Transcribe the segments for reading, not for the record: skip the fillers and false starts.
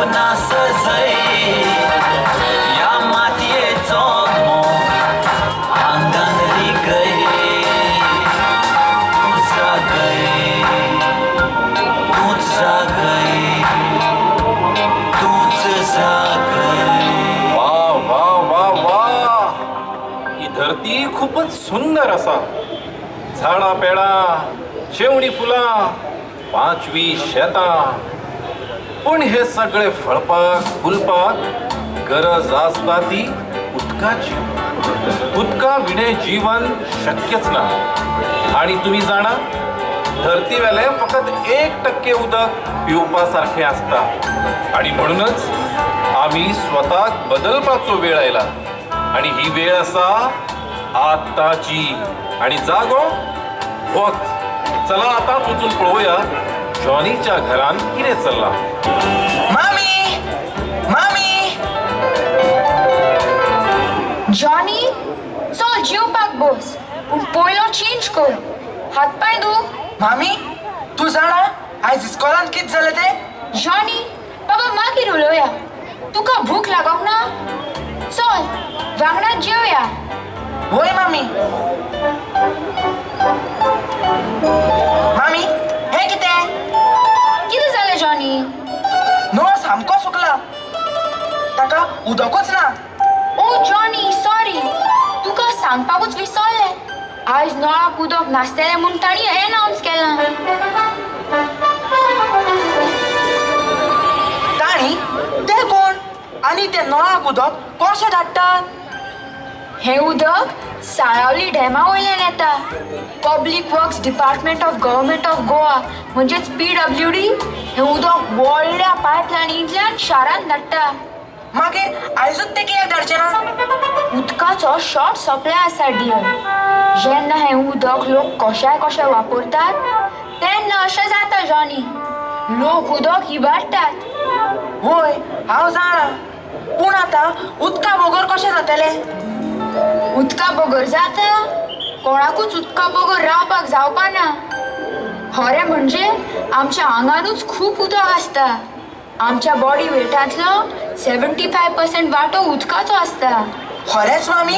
सपनां सजय ह्या मातयेचो मोग आंगान रिगय तूं जागय तूंच जागय तूंच जागय. वा वा वा वा, ही धरती खूपच सुंदर असा. झाडां पेडां, शेवणी फुलां, पांचवी शेतां. पूण हे सगळे फळपाक फुलपाक गरज आसता ती उदकाची. उदका विणे जीवन शक्यच ना. आणि तुम्ही जाणा, धरती वेले फकत 1% उदक पिवपा सारखें आसता. आणि म्हणूनच आमी स्वताक बदलपाचो वेळ आयला आणि ही वेळ आसा आत्ताची. आणि जागो होच. चला, आतांच वचून पळोवया जॉनीच्या घरान कितें चल्लां. मामी, मामी. जॉनी, चल जेवपाक बस, पूण पयलो चेंज कर, हात पांय धू. मामी, तूं जाणा आयज इस्कॉलान कित जालें तें? जॉनी बाबा, मागीर उलोवया. तुका भूक लागोंक ना? चल, वांगडा जेवया. वय मामी. मामी, हें कितें? कितें जालें जॉनी? नळ सामको सुकला, ताका उदकूच ना. ओ जॉनी, सॉरी, तुका सांगपाकूच विसरलें. आयज नळाक उदक नासतलें म्हूण तांणी एनावन्स केलां. ताणी ते कोण आनी ते नळाक उदक कशें धाडटात? हें उदक साळावली डॅमा वयल्यान येता. Public Works Department of Government of Goa म्हणजेच पीडब्ल्यूडी हें उदक व्हडल्या पायपलायनींतल्यान शारांत धाडटा. मागीर आयजूच ते कित्याक धाडचे ना? उदकाचो शॉर्ट सप्लाय आसा डियर. जेन्ना हें उदक लोक कशाय कशे वापरतात तेन्ना अशें जाता जॉनी. लोक उदक इबाडटात. वय, हांव जाणा, पूण आतां उदका बगर कशें जातलें? उदका बगर जाता? कोणाकूच उदका बगर रावपाक जावपा ना. खरें म्हणजे आमच्या आंगानूच खूब उदक आसता. आमच्या बॉडी वेटांतलो 75% वांटो उदकाचो आसता. खरेंच मामी?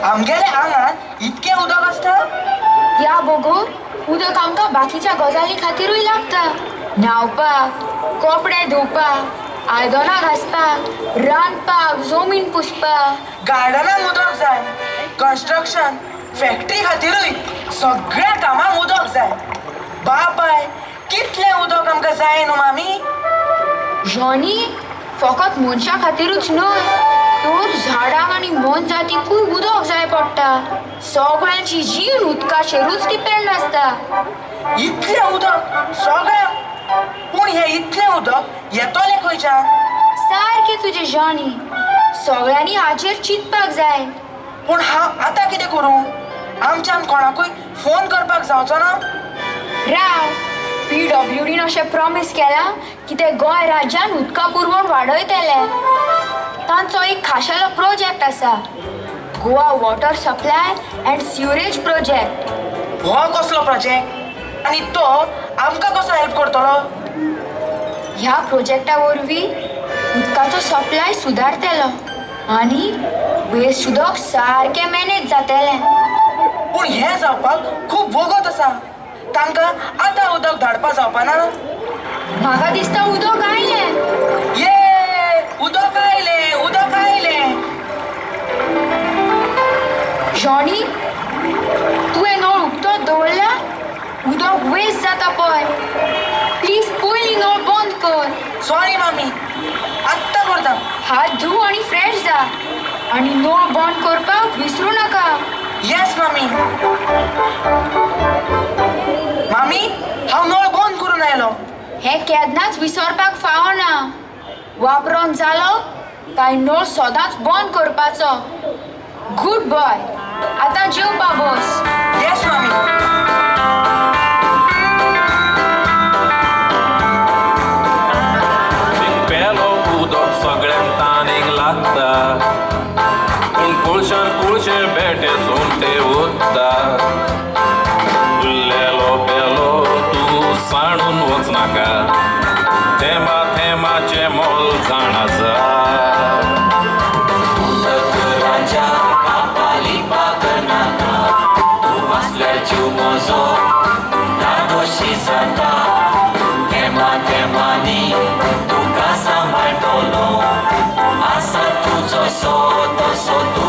आमगेल्या आंगान इतकें उदक आसता? त्या बगर उदक आमकां बाकीच्या गजाली खातीरूय लागता. न्हांवपाक, कपडे धुवपाक, आयदनां घांसपाक, रांदपाक, जमीन पुसपाक. गार्डनाक उदक जाय, कन्स्ट्रक्शन, फॅक्टरी खातीरूय, सगळ्या कामांक उदक जाय. बापाय, कितलें उदक आमकां जाय न्हू मामी? जॉनी, फकत मनशां खातीरूच न्हय तर झाडांक आनी मोनजातीकूय उदक जाय पडटा. सगळ्यांची जीण उदकाचेरूच डिपेंड आसता. इतलें उदक सगळ्यांक? पूण हें इतलें उदक येतलें खंयच्यान? सारकें तुजें जॉनी. सगळ्यांनी हाचेर चिंतपाक जाय. पूण हांव आतां कितें करूं? आमच्यान कोणाकूय फोन करपाक जावचो ना? राव, पीडब्ल्यूडीन अशें प्रॉमीस केलां की ते गोंय राज्यान उदका पुरवण वाडयतले. तांचो एक खाशेलो प्रोजेक्ट आसा, Goa water supply and sewerage project. हो कसलो प्रोजेक्ट आनी तो आमकां कसो हेल्प करतलो? ह्या प्रोजेक्टा वरवीं उदकाचो सप्लाय सुदारतलो आनी वेस्ट उदक सारकें मॅनेज जातलें. पूण हें जावपाक खूब वगत आसा. तांकां आतां उदक धाडपा जावपा ना? म्हाका दिसता उदक आयलें. ये, उदक आयलें, उदक आयलें. जॉनी, तुवें नळ उक्तोच दवरला, उदक वेस्ट जाता पळय. प्लीज पयलीं नळ बंद कर. सॉरी मामी, आत्तां करता. हात धू आनी फ्रेश जा आनी नळ बंद करपाक विसरूं नाका. येस मामी. मामी, हांव नळ बंद करून आयलो. हें केन्नाच विसरपाक फावना. वापरोन जालो काय नळ सदांच बंद करपाचो. गूड बॉय, आतां जेवपा बस. येस मामी. पेलो उदक सगळ्यांक तानेक लागता, पूण कोळशान कोळशे बेटे सोमते उरता. उरलेलो पेलो तूं सांडून वचनाका, थेंबा थेंबाचें मोल. जाणा जा. उदक राजा कापालिपा करनाका, तूं आसल्यार जीव म्हजो धादोशी जाता. तेमा तेमानी तुका सांबाळटलो, आसा तूं जसो तसो.